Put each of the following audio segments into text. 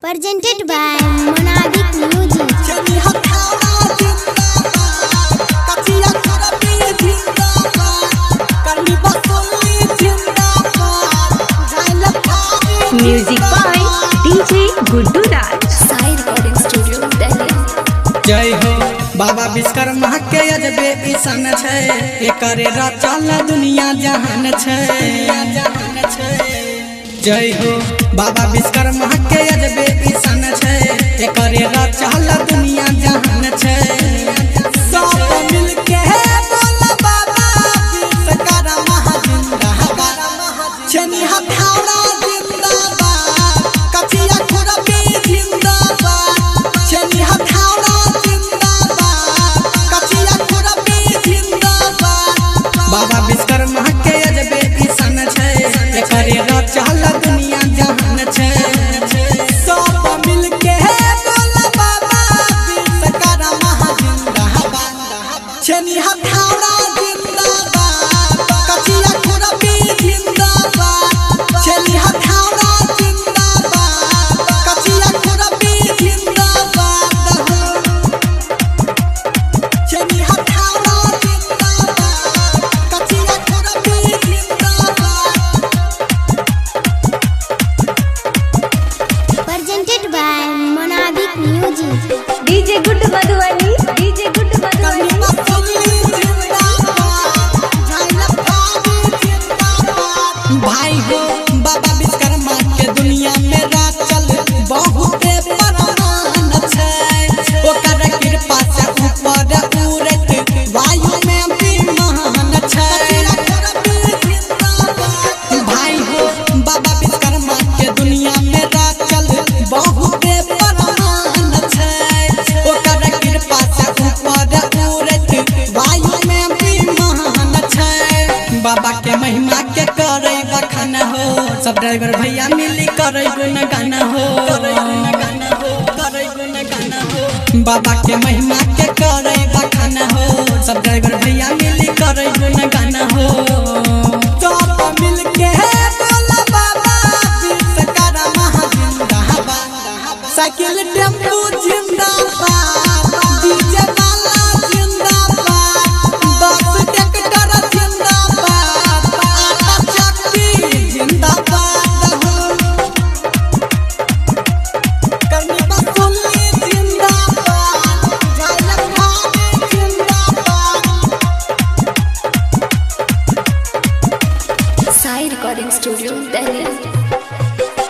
Presented by Monabik Music. Music by DJ Guddu Raj. Sai recording studio Delhi. जय हो बाबा विश्वकर्मा के अजबे ईशान छै, एकरे रचल दुनिया जहान छै। जय हो बाबा विश्वकर्मा के अजबे ईशान छै, एकरे रचल दुनिया जहान छै। सब मिलके बोल बाबा विश्वकर्मा जिंदाबाद, छेनी हथौड़ा जिंदाबाद, कचिया खुरपी जिंदाबाद, छेनी हथौड़ा जिंदाबाद, कचिया खुरपी जिंदाबाद। बाबा विश्वकर्मा के अजबे ईशान छै, एकरे रचल दुनिया जहान छै। सब मिलके बोल बाबा विश्वकर्मा जिंदाबाद, छेनी हथौड़ा जिंदाबाद, कचिया खुरपी जिंदाबाद, छेनी हथौड़ा जिंदाबाद, कचिया खुरपी जिंदाबाद। छेनी हथौड़ा जिंदाबाद, कचिया खुरपी जिंदाबाद। Presented by Monabik Music. DJ Guddu Madhubani. DJ Guddu Madhubani. भाई हो बाबा विश्वकर्मा के दुनिया में राचल बहुते प्रमाण छै, ओकर कृपा से ऊपर उड़ैत वायु में विमान छै। भाई हो बाबा विश्वकर्मा के दुनिया में राचल बहुते प्रमाण छै, ओकर कृपा से ऊपर उड़ैत वायु में विमान छै। बाबा के महिमा के करे बखान हो, सब ड्राइवर भैया मिली करे गुणगान हो, करे गुणगान हो, करे गुणगान हो। बाबा के महिमा के करे बखान हो, सब ड्राइवर भैया मिली करे गुणगान हो। सब मिलके बोल बाबा विश्वकर्मा जिंदाबाद, साइकिल टेम्पू जिंदाबाद, डीजे वाला जिंदाबाद, बस ट्रैक्टर जिंदाबाद, आटा चक्की जिंदाबाद हो। करनी बसुली जिंदाबाद, झालक भाभी जिंदाबाद। Sai recording studio Delhi.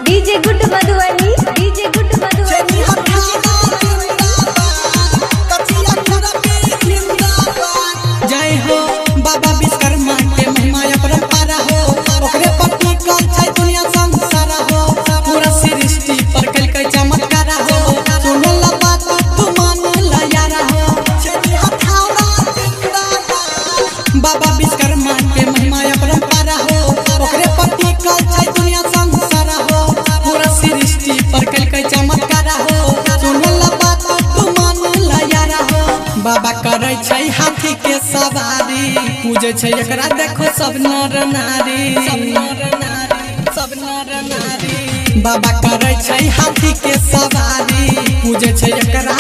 DJ Guddu Madhubani. DJ Guddu Madhubani. छेनी हथौड़ा जिंदाबाद, कचिया खुरपी जिंदाबाद। जय हो बाबा विश्वकर्मा के महिमा अपरंपार हो, ओकरे पर टिकल छै दुनिया संसार हो। पूरा सृष्टि पर कलकै चमत्कार हो, सुनल बात तू मान ल यार हो। छेनी हथौड़ा जिंदाबाद, बाबा विश्वकर्मा के महिमा अपरंपार हो, ओकरे पर टिकल छै दुनिया संसार हो। पूरा सृष्टि पर कलकै चमत्कार हो, सुनल बात तू मान ल यार हो। बाबा करै छै हाथी के सवारी, पूजै छै एकरा देखो सब नर नारी, सब नर नारी, सब नर नारी। बाबा करै छै हाथी के सवारी, पूजै छै एकरा